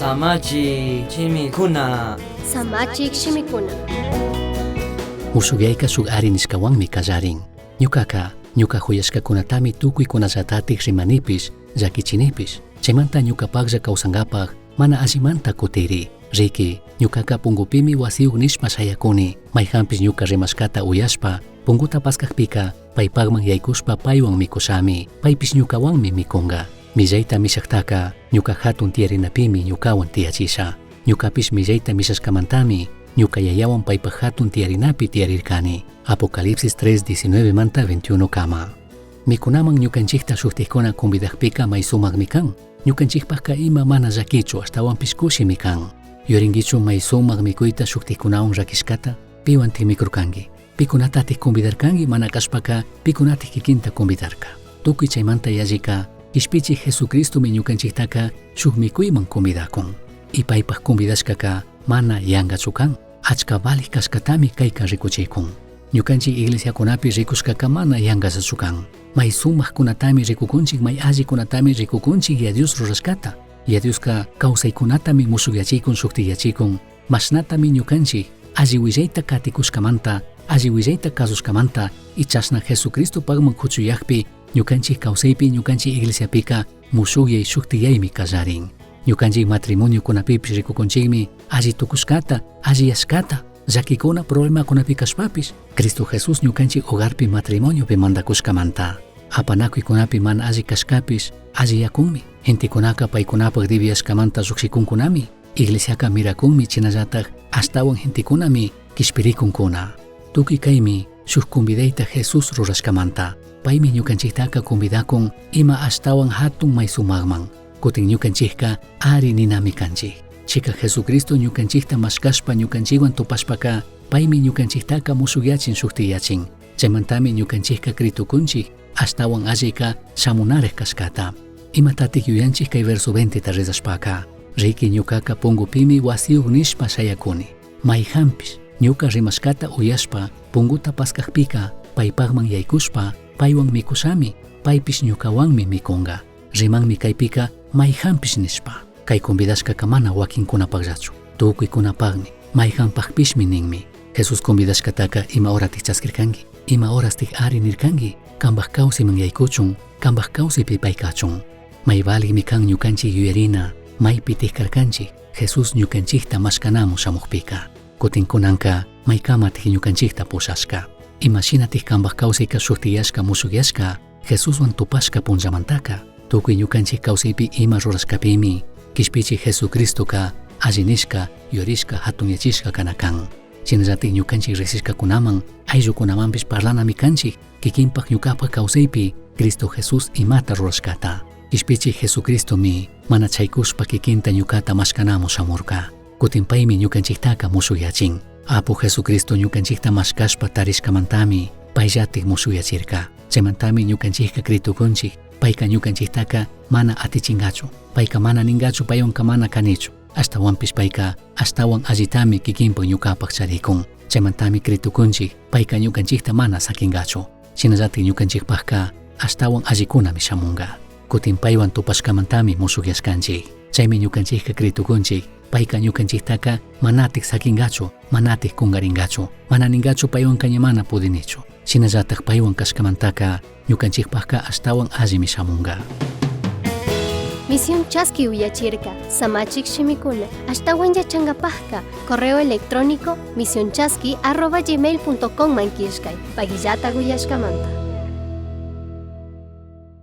Samachik shimikuna. Samachik shimikuna. Mushukyayka shuk ari nishkawanmi kallarin. Ñukaka, ñuka juyashkakunatami tukuikunallatatik rimanipish, llakichinipish. Chaymanta ñukapaklla kawsankapak mana allimanta kutiri. Riki, ñukaka pungupimi wasiyuk nishpa shayakuni. Mayjanpish ñuka rimashkata uyashpa, punguta paskakpika, paypakman yaykushpa paywan mikushami. Paypish ñukawanmi mikunka. Millayta mishaktaka, ñuka hatun tiyarinapimi ñukawan tiyachisha. Ñukapish millayta mishashkamantami, ñuka yayawan paypak hatun tiyarinapi tiyarirkani. Apocalipsis 3, 19 manta 21 kama. Mikunaman ñukanchikta shuktikkuna convidakpika may sumakmi kan. Ñukanchikpakka ima mana llakichu ashtawanpish kushimi kan. Yurinkichu may sumak mikuyta shuktikkunawan rakishkata? Piwantik mikurkanki? Pikunatatik convidarkanki mana kashpaka pikunatik kikinta convidarka? Tukuy chaymanta yallika Kishpichik Jesucristomi ñukanchiktaka shuk mikuyman convidakun. Y paypak convidashkaka mana yankachu kan, achka valik kashkatami kayka rikuchikun. Ñukanchik iglesiakunapi rikushkaka mana yankallachu kan. May sumakkunatami rikukunchik, may allikunatami rikukunchik ya Dios rurashkata. Ya Dioska kawsaykunatami mushukyachikun, shuktiyachikun, mashnatami ñukanchik alli willayta katikushkamanta, alli willayta kasushkamanta y chashna Jesucristo pakman kuchuyakpi ñukanchik kawsaypi ñukanchik iglesiapika mushukyay shuktiyaymi kallarin. Ñukanchik matrimoniokunapipish rikukunchikmi alli tukushkata, alliyashkata, llakikuna problemakunapi kashpapish Cristo Jesús ñukanchik hogarpi matrimoniopi mandakushkamanta. Apanakuykunapi mana alli kashkapish alliyakunmi. Gentekunaka paykunapak dibiyashkamanta llukshikunkunami. Iglesiaka mirakunmi chinallatak ashtawan gentekunami kishpirikunkuna. Tukuy kaymi shuk convidayta Jesús rurashkamanta. Paymi ñukanchiktaka convidakun ima ashtawan hatun may sumakman. Kutin ñukanchikka ari ninami kanchik. Chika Jesucristo ñukanchikta mashkashpa ñukanchikwan tupashpaka paymi ñukanchiktaka mushukyachin shuktiyachin. Chaymantami ñukanchikka kritukunchik ashtawan allika shamunarik kashkata. Imatatik yuyanchik kay verso 20 ta rezashpaka. Riki ñukaka pungupimi wasiyuk nishpa shayakuni. Mayjanpish ñuka rimashkata uyashpa punguta paskakpika paypakman yaykushpa paywan mikushami, paypish ñukawanmi mikunka. Rimanmi kaypika mayjanpish nishpa. Kay convidashkaka mana wakinkunapakllachu, tukuykunapakmi, mayjanpakpishmi ninmi. Jesús convidashkataka ima horatik chaskirkanki, ima horastik ari nirkanki, kanpak kawsayman yaykuchun, kanpak kawsaypi pay kachun. May valikmi kan ñukanchik yuyarina, maypitik karkanchik, Jesús ñukanchikta mashkanamun shamukpika. Kutin kunanka maykamatik ñukanchikta pushashka. Imashinatik kanpak kawsayka shuktiyashka mushukyashka, Jesuswan tupashka punllamantaka, tukuy ñukanchik kawsaypi ima rurashkapimi, kishpichik Jesucristoka alli nishka, yurishka, hatunyachishka kana kan. Shinallatik ñukanchik riksishkakunaman, ayllukunamanpish parlanami kanchik, kikinpak ñukapak kawsaypi Cristo Jesús imata rurashkata. Kishpichik Jesucristomi mana chaykushpa kikinta ñukata mashkanamun shamurka. Kutin paymi ñukanchiktaka mushukyachin. Apu Jesucristo ñukanchikta mashkashpa tarishkamantami payllatik mushukyachirka. Chaymantami ñukanchikka kritukunchik, payka ñukanchiktaka mana atichinkachu, payka mana ninkachu paywanka mana kanichu. Ashtawanpish payka ashtawan allitami kikinpak ñukapak charikun. Chaymantami kritukunchik, payka ñukanchikta mana sakinkachu. Shinallatik ñukanchikpakka ashtawan allikunami shamunka. Kutin paywan tupashkamantami mushukyashkanchik. Chaymi ñukanchikka kritukunchik, payka ñukanchiktaka manatik sakinkachu, manatik kunkarinkachu, mana ninkachu paywanka ña mana pudinichu. Shinallatak paywan kashkamantaka ñukanchikpakka ashtawan allimi shamunka. Misión Chaski uyachirka, Samachik shimikuna, ashtawan yachankapajka, correo electrónico misionchaski@gmail.com man killkay, pagillata uyashkamanta.